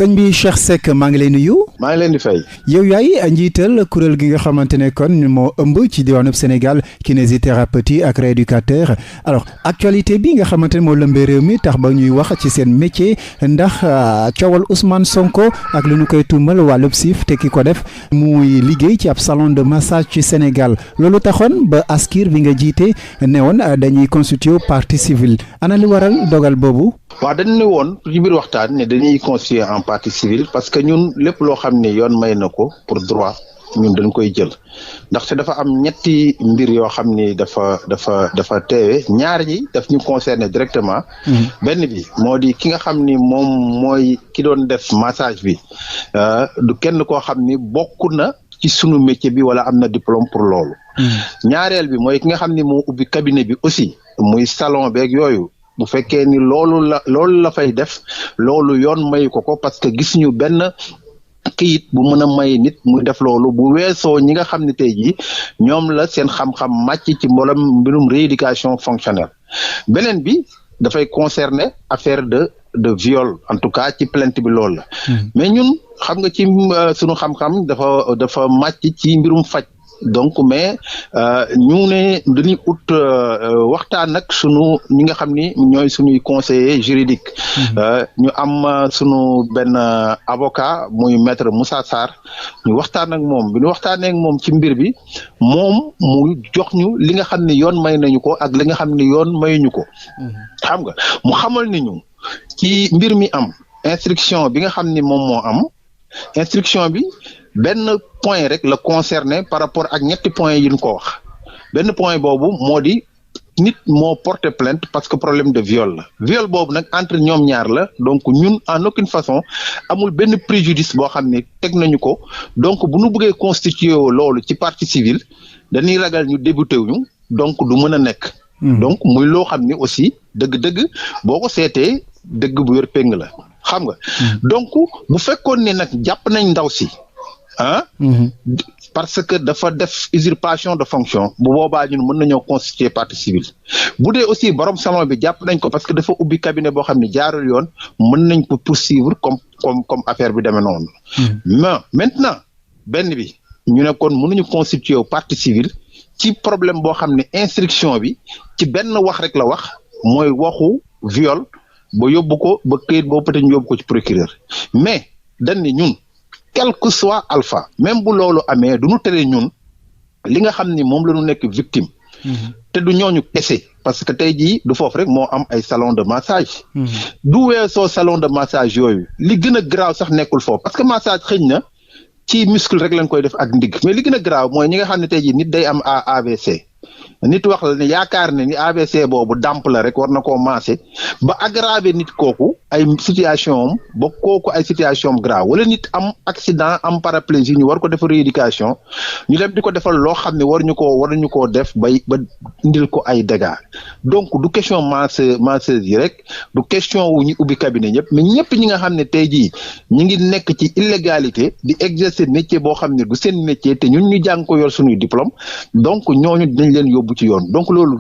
sëñ bi Cheikh Seck maa ngi lay nuyu. maa ngi leen di fay. yow yaay njiital kuréel gi nga xamante ne kon moo ëmb ci diwaanub Sénégal kinésithérapeute ak rééducateur alors actualité bi nga xamante ne moo lëmbee réew mi tax ba ñuy wax ci seen métier ndax coowal Ousmane Sonko ak lu ñu koy tuumal wàllub siif te ki ko def muy liggéey ci ab salon de massage ci Sénégal loolu taxoon ba askir bi nga jiite ne woon dañuy constituer partie civile ana li waral dogal boobu. waaw dañu ne woon ci biir waxtaan ne dañuy constituer en partie civile parce que ñun lépp loo xam ne yoon may na ko pour droit ñun dañ koy jël ndaxte dafa am ñetti mbir yoo xam ni dafa teewe ñaar ñi daf ñu concerner directement. benn bi moo di ki nga xam ni moom mooy ki doon def massage bi du kenn koo xam ni bokk na ci sunu métier bi wala am na diplôme pour loolu. ñaareel bi mooy ki nga xam ni moo ubbi cabinet bi aussi muy salon beeg yooyu. bu fekkee ni loolu la fay def loolu yoon mayu ko parce que gis ñu benn kayit bu mën a may nit muy def loolu bu weesoo ñi nga xam ne tey jii ñoom la seen xam-xam màcc ci mbirum rééducation fonctionnelle beneen bi dafay concerner affaire de viol en tout cas ci plainte bi loolu la mais ñun xam nga ci sunu xam-xam dafa màcc ci mbirum faj donc mais ñu ne dañuy ut waxtaan ak ñi nga xam ni ñooy suñuy conseiller juridique ñu am sunu benn avocat muy maître Moussa Sarr ñu waxtaan ak moom bi ñu waxtaanee ak moom ci mbir bi moom mu jox ñu li nga xam ni yoon may nañu ko ak li nga xam ni yoon mayuñu ko xam nga mu xamal ni ñu ci mbir mi am instruction bi nga xam ni moom moo am instruction bi benn point rek la concerné par rapport ak ñetti points yi ñu ko wax benn point boobu moo di nit moo porté plainte parce que problème de viol la viol boobu nag entre ñoom ñaar la donc ñun en aucune façon amul benn préjudice boo xam ne teg nañu ko donc bu ñu bëggee constituer loolu ci partie civile dañuy ragal ñu débuté wuñu donc du mën a nekk. donc muy loo xam ne aussi dëgg-dëgg boo ko seetee dëgg bu wér péng la xam nga. donc bu fekkoon ne nag jàpp nañ ndaw si. parce que dafa def usurpation de fonction bu boobaa ñun mën nañoo constituer partie civile bu dee aussi borom salon bi jàpp nañ ko parce que dafa ubbi cabinet boo xam ne jaarul yoon mën nañ ko poursuivre comme affaire bi demee noonu. mais maintenant benn bi ñu ne kon mënuñu constituer partie civile ci problème boo xam ne instruction bi ci benn wax rek la wax mooy waxu viol ba yóbbu ko ba këyit boobu peut-être ñu yóbbu ko ci procureur mais dañ ne ñun. quel que soit alpha même bu loolu amee du ñu tere ñun li nga xam ni moom la ñu nekk victime te du ñooñu kese parce que tey jii du foofu rek moo am ay salon de massage du weesoo salon de massage yooyu li gën a garaaw sax nekkul foofu parce que massage xëñ na ci muscle rek lañ koy def ak ndigg mais li gën a garaaw mooy ñi nga xam ne tey jii nit day am AVC nit wax la ne yaakaar ne ni AVC boobu dàmp la rek war na koo maase ba aggraver nit kooku ay situation am ba kooku ay situation am grave wala nit am accident am paraplégie ñu war ko defal rééducation ñu dem di ko defal loo xam ne waruñu koo def ba indil ko ay dégâts donc du question masseuse yi rek du question wu ñu ubbi cabinet ñëpp mais ñëpp ñi nga xam ne tey jii ñi ngi nekk ci illégalité di exercer métier boo xam ne du seen métier te ñun ñu jàng ko yor suñuy diplôme donc ñooñu dinañ leen yóbbu ci yoon donc loolu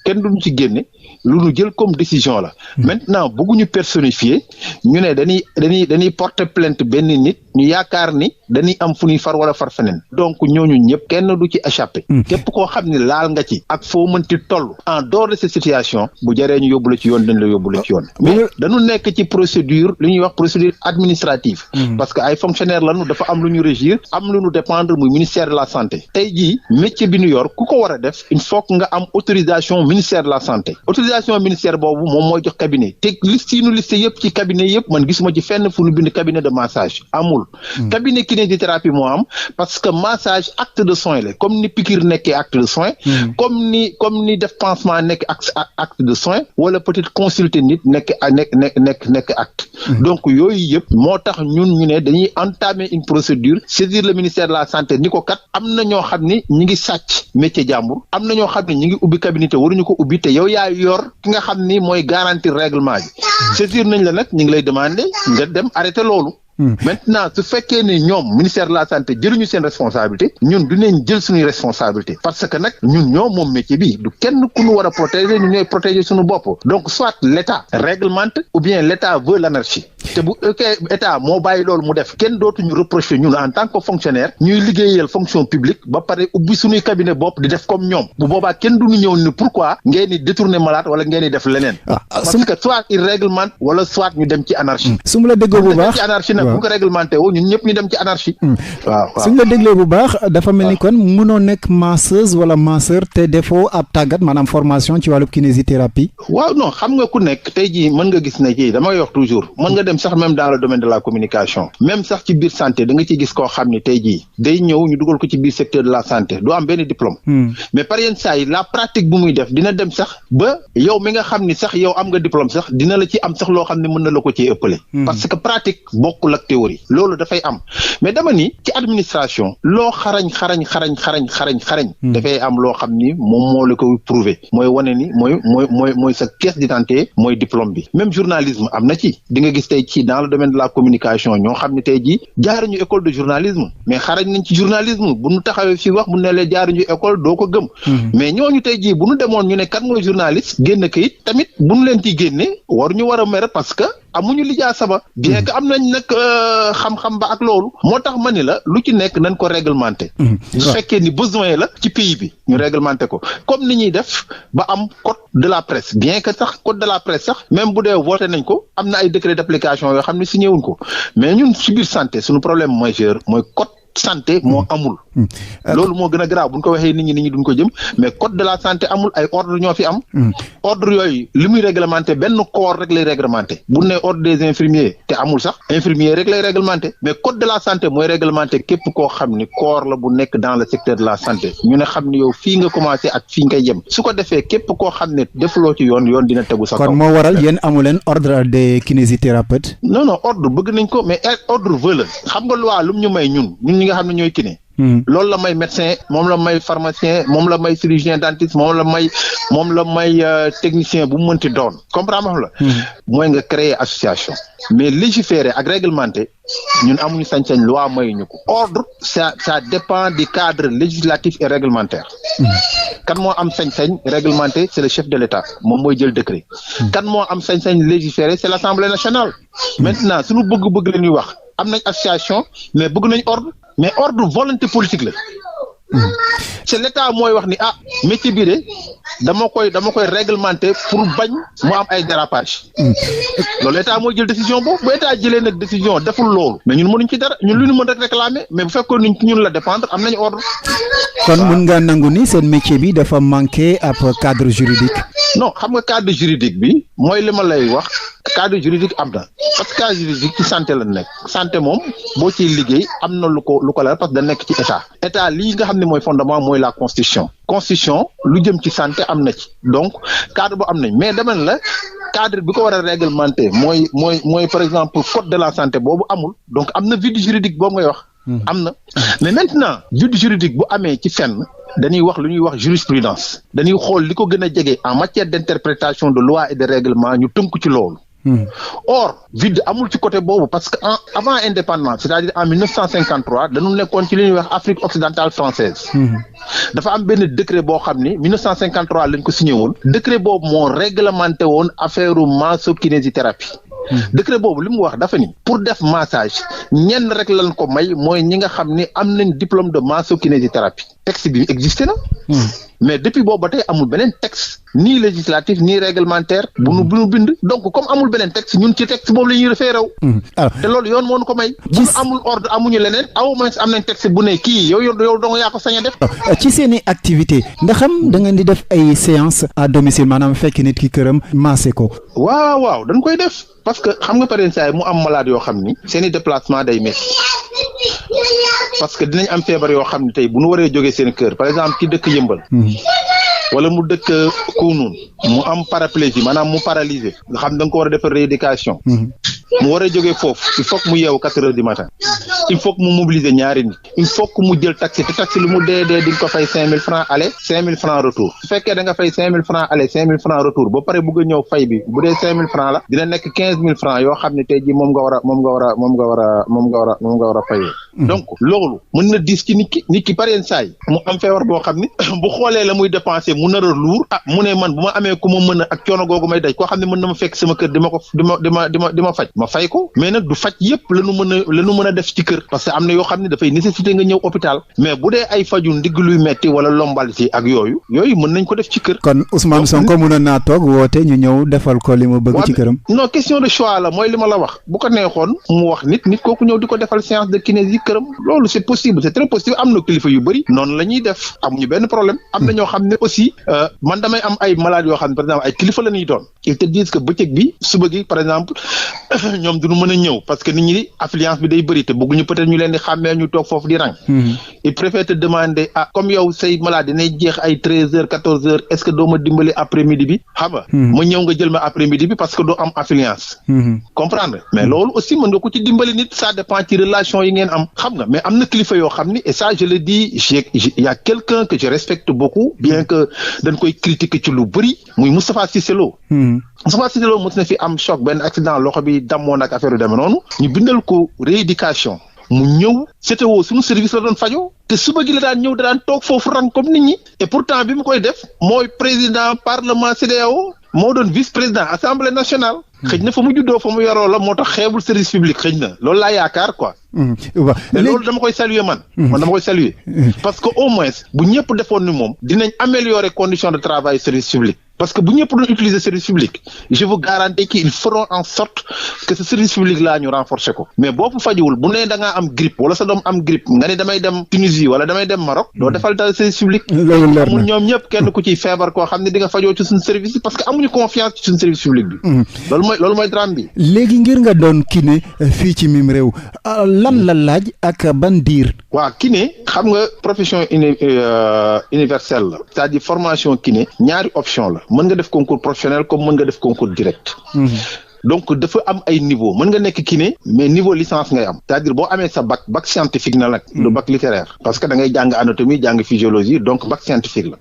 kenn duñu ci génne lu ñu jël comme décision la maintenant bëgguñu personnifier ñu ne dañuy porter plainte benn nit ñu yaakaar ni dañuy am fu ñuy far wala far feneen donc ñooñu ñëpp kenn du ci échappé képp koo xam ne laal nga ci ak foo mënti toll en dehors de cette situation bu jaree ñu yóbbu la ci yoon dañ la yóbbu la ci yoon mais dañu nekk ci procédure li ñuy wax procédure administrative parce que ay fonctionnaire lañu dafa am lu ñu régir am lu ñu dépendre muy ministère de la santé tey jii métier bi ñu yor ku ko war a def il faut que nga am autorisation ministère de la santé autorisation ministère boobu moom mooy jox cabinet te liste yi ñu liste yëpp ci cabinet yëpp man gisuma ci fenn fu ñu bind cabinet de massage amul cabinet kinésithérapie moo am parce que massage acte de soin la comme ni piqûre nekkee acte de soin comme ni def pansement nekk acte de soin wala peut-être consulter nit nekk acte donc yooyu yëpp moo tax ñun ñu ne dañuy entamer une procédure saisir le ministère de la santé ni ko kat am na ñoo xam ni ñi ngi sàcc métier jàmbur am na ñoo xam ne ñi ngi ubbi cabinet te waruñu ko ubbi te yow yaa yor ki nga xam ni mooy garantir règlement bi saisir nañ la nag ñu ngi lay demander nga dem arrêter loolu maintenant su fekkee ne ñoom ministère de la santé jëluñu seen responsabilité ñun dinañ jël suñuy responsabilité parce que nag ñun ñoo moom métier bi du kenn ku ñu war a protéger ñu ñooy protéger suñu bopp donc soit l'État réglemente ou bien l'État veut l'anarchie te bu état moo bàyyi loolu mu def kenn dootuñu reprocher ñun en tant que fonctionnaire ñuy liggéeyal fonction publique ba pare ubbi suñuy cabinet bopp di def comme ñoom bu boobaa kenn duñu ñëw ni pourquoi ngeen di détourner malade wala ngeen di def leneen. parce que soit il réglemente wala soit ñu dem ci anarchie. su ma la déggoo bu baax ci anarchie nag bu ko réglementé woo ñun ñëpp ñu dem ci anarchie. waaw suñ la dégloo bu baax dafa mel ni kon mënoo nekk masseuse wala masseur te defoo ab tàggat maanaam formation ci wàllu kinésithérapie. waaw non xam nga ku nekk tey jii mën nga gis ne kii damay wax toujours mën nga dem sax même dans le domaine de la communication même sax ci biir santé da nga ciy gis koo xam ni tey jii day ñëw ñu dugal ko ci biir secteur de la santé du am benn diplôme. mais par yenn saa yi la pratique bu muy def dina dem sax ba yow mi nga xam ni sax yow am nga diplôme sax dina la ci am sax loo xam ne mën na la ko ci ëppale. parce que pratique bokkul ak théorie loolu dafay am mais dama ni ci administration loo xarañ. dafay am loo xam ni moom moo la koy prouver mooy wane ni mooy sa pièce d'identité mooy diplôme bi même journalisme am na ci di nga gis tey ci dans le domaine de la communication ñoo xam ne tey jii jaaruñu école de journalisme mais xarañ nañ ci journalisme bu ñu taxawee fii wax bu ne lee jaaruñu école doo ko gëm mais ñooñu tey jii bu ñu demoon ñu ne kan mooy journaliste génn kayit tamit bu ñu leen ciy génne waruñu war a mer parce que amuñu lijaa saba bien que am nañ nag xam-xam ba ak loolu moo tax ma ni la lu ci nekk nañ ko réglementé su fekkee ni besoin la ci pays bi ñu réglementé ko comme ni ñuy def ba am code de la presse bien que sax code de la presse sax même bu dee voté nañ ko am na ay décret d'application yoo xam ne signé wuñ ko mais ñun ci biir santé suñu problème majeur mooy code santé moo amul loolu moo gën a grave bu ñu ko waxee nit ñi duñ ko jëm mais code de la santé amul ay ordre ñoo fi am ordre yooyu li muy réglementé benn corps rek lay réglementé bu ne ordre des infirmiers te amul sax infirmier rek lay réglementé mais code de la santé mooy réglementé képp koo xam ni corps la bu nekk dans le secteur de la santé ñu ne xam ni yow fii nga commencé ak fii nga yem su ko defee képp koo xam ne defuloo ci yoon dina tegu sa kaw. kon moo waral yéen amu leen ordre des kinésithérapeutes. non ordre bëgg nañ ko mais ordre veut la xam nga loi lu mu ñu may ñun ñi nga xam ne ñooy kiné loolu la may médecin moom la may pharmacien moom la may chirurgien dentiste moom la may technicien bu mu mënti doon comprendre la mooy nga créer association mais légiférer ak réglementer ñun amuñu sañ-sañ loi mayuñu ko ordre ça dépend du cadre législatif et réglementaire kan moo am sañ-sañ réglementer c'est le chef de l'État moom mooy jël décret kan moo am sañ-sañ légiférer c'est l'Assemblée nationale maintenant suñu bëgg-bëgg la ñuy wax am nañ association mais bëgg nañ ordre mais ordre volonté politique la c'est l'État mooy wax ni métier bi de dama koy réglementer pour bañ mu am ay dérapage loolu État mooy jël décision boobu bu État jëlee nag décision deful loolu mais ñun mënuñ ci dara ñun lu ñu mën rek réclamer mais bu fekkoon ni ñun la dépendre am nañ ordre. kon mun nga nangu ni seen métier bi dafa manqué ab cadre juridique. non xam nga cadre juridique bi mooy li ma lay wax cadre juridique am na parce que cadre juridique ci santé la nekk santé moom boo ciy liggéey am na lu ko la parce que da nekk ci état lii nga xam ne mooy fondement mooy la constitution lu jëm ci santé am na ci donc cadre bu am nañ mais dama ne la cadre bi ko war a réglementer mooy par exemple code de la santé boobu amul donc am na vide juridique boobu ngay wax am na mais maintenant vide juridique bu amee ci fenn dañuy wax lu ñuy wax jurisprudence dañuy xool li ko gën a jege en matière d'interprétation de loi et de règlement ñu tënk ci loolu or vide amul ci côté boobu parce que avant indépendance c'est-à-dire en 1953 dañu nekkoon ci li ñuy wax Afrique occidentale française dafa am benn décret boo xam ni 1953 lañ ko signé woon décret boobu moo réglementé woon affaire masso-kinésithérapie décret boobu li mu wax dafa ni pour def massage ñenn rek lañ ko may mooy ñi nga xam ni am nañ diplôme de masso-kinésithérapie texte bi existé na mais depuis boobu ba tey amul beneen texte ni législatif ni réglementaire bu nu bind donc comme amul beneen texte ñun ci texte boobu la ñuy référé wu te loolu yoon moo nu ko may bu amul ordre amuñu leneen au moins am nañ texte bu ne kii yow dong yaa ko sañ a def ci seeni activité ndax xam da ngeen di def ay séance à domicile maanaam fekk nit ki këram massé ko waaw dañ koy def parce que xam nga pareen saa yi mu am malade yoo xam ni seeni déplacement day métti parce que dinañ am feebar yoo xam ne tey bu nu waree jógee seen kër par exemple ki dëkk Yëmbal wala mu dëkk Kounoune mu am paraplégie maanaam mu paralysé nga xam da nga ko war a defar rééducation mu war a jógee foofu il faut que mu yeewu 4 heures du matin il faut que mu mobiliser ñaari nit il faut que mu jël taxi te taxi lu mu dee di nga ko fay 5000 francs aller 5000 francs retour su fekkee da nga fay 5000 francs aller 5000 francs retour ba pare bëgg a ñëw fay bi bu dee 5000 francs la dina nekk 15000 francs yoo xam ne tey jii moom nga war a fayee donc loolu mën na diis ci nit ki pareen saay mu am feebar boo xam ni bu xoolee la muy dépenser mu nar a luur mu ne man bu ma amee ku ma mën a ak coono googu may daj koo xam ne mën na ma fekk sama kër di ma faj ma fay ko mais nag du faj yëpp la nu mën a def ci kër parce que am na yoo xam ne dafay nécessité nga ñëw hôpital mais bu dee ay faju ndigg luy metti wala lombaliti ak yooyu mën nañ ko def ci kër. kon Ousmane Sonko mën naa toog woote ñu ñëw defal ko li mu bëgg ci këram. non question de choix la mooy li ma la wax bu ko neexoon mu wax nit kooku ñëw di ko defal séance de kinésie këram loolu c'est possible c'est très possible am na kilifa yu bëri noonu la ñuy def amuñu benn problème am na ñoo xam ne aussi man damay am ay malades yoo xam ne par exemple ay kilifa la ñuy doon ils te disent que bëccëg bi suba gi par exemple ñoom duñu mën a ñëw parce que nit ñi affluence bi day bëri te bëgguñu peut-être ñu leen di xàmmee ñu toog foofu di rang ils préfèrent te demander comme yow say malade dinay jeex ay 13h 14h est-ce que doo ma dimbali après midi bi xam nga ma ñëw nga jël ma après midi bi parce que doo am affluence comprendre mais loolu aussi mën nga ko ci dimbali nit ça dépend ci relation yi ngeen am xam nga mais am na kilifa yoo xam ni et ça je le dis il y a quelqu'un que je respecte beaucoup bien que dañ koy critiquer ci lu bëri muy Moustapha Cissé Lo Moustapha Cissé Lo mos na fi am choc benn accident loxo bi dammoon ak affaire yu demee noonu ñu bindal ko rééducation mu ñëw CTO suñu service la doon fajoo te suba gi la daan ñëw da daan toog foofu rang comme nit ñi et pourtant bi mu koy def mooy président parlement CEDEAO moo doon vice président assemblée nationale. xëj na fa mu juddoo fa mu yoroo la moo tax xeebul service public xëj na loolu laa yaakaar quoi. mais loolu dama koy saluer man dama koy saluer parce que au moins bu ñëpp defoon ni moom dinañ améliorer conditions de travail service public. parce que bu ñëpp doon utiliser service public je vous garantis qu'ils feront en sorte que ce service public là ñu renforcer ko mais boo ko fajiwul bu nee da ngaa am grippe wala sa doom am grippe nga ne damay dem Tunisie wala damay dem Maroc doo defal dara service public. loolu leer na amul ñoom ñëpp kenn ku ciy feebar koo xam ne di nga fajoo ci suñu service parce que amuñu confiance ci suñu service public bi. loolu mooy drame bi. léegi ngir nga doon kiné fii ci mim réew lan la laaj ak ban diir. waaw kiné xam nga profession universelle la c'est-à-dire formation kiné ñaari option la. mën nga def concours professionnel comme mën nga def concours direct. donc dafa am ay niveau mën nga nekk kiné mais niveau licence ngay am c'est-à-dire boo amee sa bac scientifique na nag du bac littéraire parce que da ngay jàng anatomie jàng physiologie donc bac scientifique la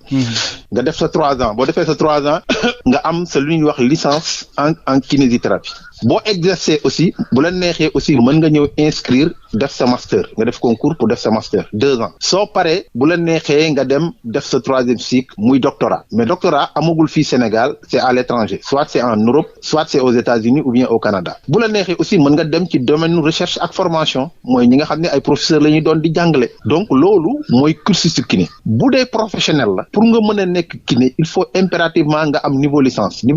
nga def sa 3 ans boo defee sa 3 ans nga am sa lu ñuy wax licence en kinésithérapie boo exercer aussi bu la neexee aussi mën nga ñëw inscrire def sa master nga def concours pour def sa master 2 ans soo paree bu la neexee nga dem def sa 3e cycle muy doctorat mais doctorat amagul fii Sénégal c'est à l'étranger soit c'est en Europe soit c'est aux États-Unis ou bien au Canada bu la neexee aussi mën nga dem ci domaine recherche ak formation mooy ñi nga xam ne ay professeurs la ñuy doon di jàngale donc loolu mooy cursus kiné bu dee professionnel la pour nga mën a nekk kiné il faut impérativement nga am niveau licence bi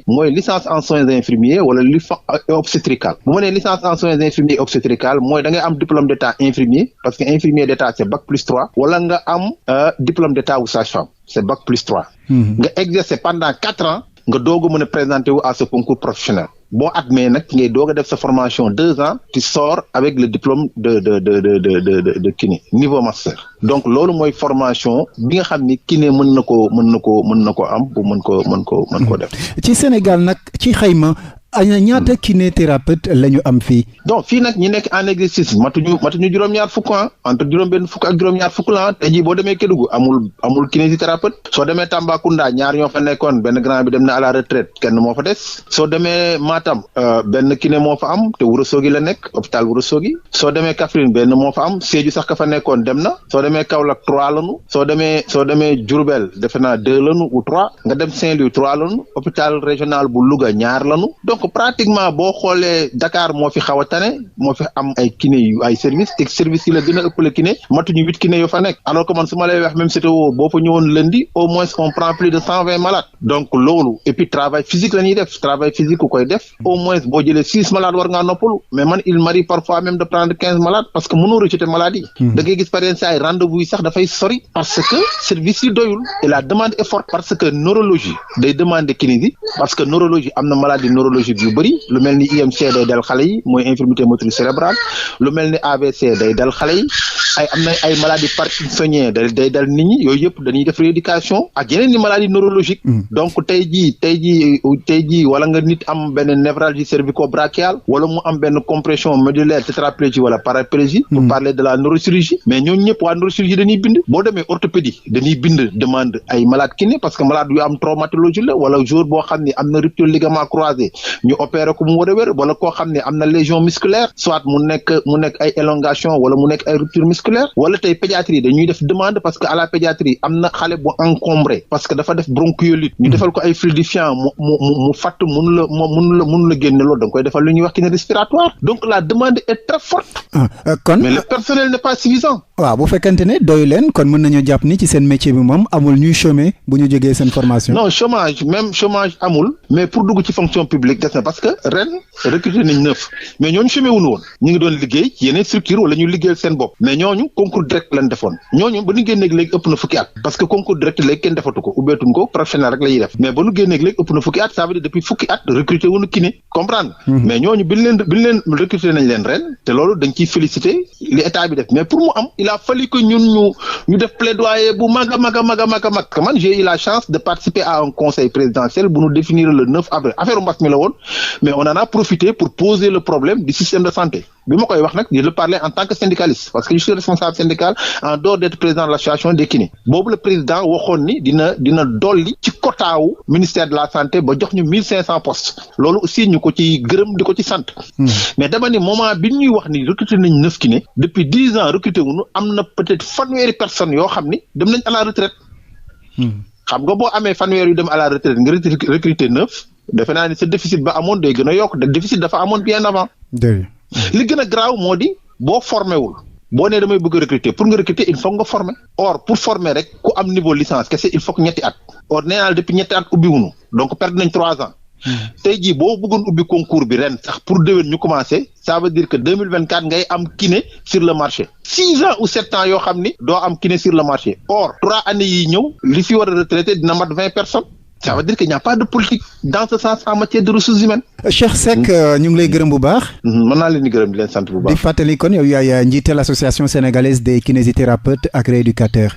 mooy licence en soins infirmiers wala obstétrical bu ma nee licence en soins infirmiers obstétrical mooy da ngay am diplôme d'état infirmier parce que infirmier d'état c'est bac plus 3 wala nga am diplôme d'état ou sage-femme c'est bac plus 3 nga exercer pendant 4 ans nga doog a mën a présenter wu à ce concours professionnel boo admee nag ngay doog a def sa formation 2 ans tu sors avec le diplôme de kiné niveau master donc loolu mooy formation bi nga xam ni kiné mën na ko am bu mën ko def. ci Sénégal nag ci xayma. ñaata kinésithérapeute la ñu am fii. donc fii nag ñi nekk en exercice matuñu juróom-ñaar fukk entre juróom-benn fukk ak juróom-ñaar fukk la tey jii boo demee Kédougou amul kinésithérapeute soo demee Tambacounda ñaar ñoo fa nekkoon benn grand bi dem na à la retraite kenn moo fa des soo demee Matam benn kiné moo fa am te Ourossogui la nekk hôpital Ourossogui soo demee Kaffrine benn moo fa am Sédhiou sax ka fa nekkoon dem na soo demee Kaolack 3 lanu soo demee Diourbel defe naa 2 lanu ou 3 nga dem Saint-Louis 3 lanu hôpital régional bu Louga 2 lanu donc pratiquement boo xoolee Dakar moo fi xaw a tane moo fi am ay kiné yu ay service te service yi la gën a ëppale kiné matuñu 8 kiné yoo fa nekk alors que man su ma lay wax même CTO boo fa ñëwoon lundi au moins on prend plus de 120 malades donc loolu et puis travail physique la ñuy def travail physique ku koy def au moins boo jëlee 6 malades war ngaa noppalu mais man il m'arrive parfois même de prendre 15 malades parce que mënoo rejeter maladie da ngay gis par exemple ay rendez-vous yi sax dafay sori parce que service yi doyul et la demande est forte parce que neurologie day demander kinésie parce que neurologie am na maladie neurologie yu bëri lu mel ni IMC day dal xale yi mooy infirmité motrice cérébrale lu mel ni AVC day dal xale yi am na ay maladies parkinsoniennes day dal nit ñi yooyu yëpp dañuy def rééducation ak yeneen i maladies neurologiques. donc tey jii wala nga nit am benn névralgie cervico-brachiale wala mu am benn compression médullaire tétraplégie wala paraplégie pour parler de la neurochirurgie mais ñooñu ñëpp waa neurochirurgie dañuy bind boo demee orthopédie dañuy bind demande ay malade kiné parce que malade yu am traumatologie la wala jour boo xam ne am na rupture ligament croisé ñu opéré ko mu war a wér wala koo xam ne am na lésion musculaire soit mu nekk ay élongation wala mu nekk ay rupture musculaire wala tey pédiatrie dañuy def demande parce que à la pédiatrie am na xale bu encombré parce que dafa def bronchiolite ñu defal ko ay fluidifiant mu fatt mënu la génne loolu da nga koy defal lu ñuy wax kiné respiratoire donc la demande est très forte. Mais le personnel n'est pas suffisant. waaw bu fekkente ne doy leen kon mën nañoo jàpp ni ci seen métier bi moom amul ñuy chômer bu ñu jógee seen formation. non chômage amul mais pour dugg ci fonction publique des na parce que ren recruter nañ 9 mais ñooñu chômé wuñu woon ñu ngi doon liggéey yeneen structure wala ñu liggéeyal seen bopp mais ñooñu concours direct lañ defoon ñooñu ba ñu génneeg léegi ëpp na fukki at parce que concours direct léegi kenn defatu ko ubbeetuñ ko professionnel rek la ñuy def mais ba ñu génneeg léegi ëpp na fukki at ça veut dire depuis fukki at recruter wuñu kiné comprendre mais ñooñu bi leen recruter nañ leen ren te loolu dañ ciy féliciter li état bi def mais pour mu am il a fallu que ñun ñu def plaidoyer bu mag a mag man j'ai eu la chance de participer à un conseil présidentiel bu ñu définir le 9 avril affaire mbas mi la woon mais on en a profité pour poser le problème du système de santé bi ma koy wax nag je le parlais en tant que syndicaliste parce que je suis responsable syndical en dehors d'être président de l'association des kinés boobu le président waxoon ni dina dolli ci quotaawu ministère de la santé ba jox ñu 1500 postes loolu aussi ñu ko ci gërëm di ko ci sant mais dama ni moment bi ñuy wax ni recruter nañ 9 kinés depuis 10 ans recruter wuñu am na peut-être fanweeri personnes yoo xam ni dem nañ à la retraite xam nga boo amee fanweer yu dem à la retraite nga recruter 9 defe naa ni sa déficit ba amoon day gën a yokk déficit dafa amoon bien avant li gën a graaw moo di boo formé wul boo nee damay bëgg a recruter pour nga recruter il faut nga former or pour former rek ku am niveau licence kese il faut que ñetti at or nee naa depuis ñetti at ubbi wuñu donc perdre nañ 3 ans tey jii boo bëggoon ubbi concours bi ren sax pour déwén ñu commencé ça veut dire que 2024 ngay am kiné sur le marché 6 ans ou 7 ans yoo xam ni doo am kiné sur le marché or 3 années yi ñëw li fi war a retraité dina mat 20 personnes ça veut dire qu'il n'y a pas de politique dans ce sens en matière de ressources humaines. Cheikh Seck ñu ngi lay gërëm bu baax. mën naa leen di gërëm di leen sant bu baax. di fàttali kon yow yaay njiital association sénégalaise des kinésithérapeutes ak rééducateurs.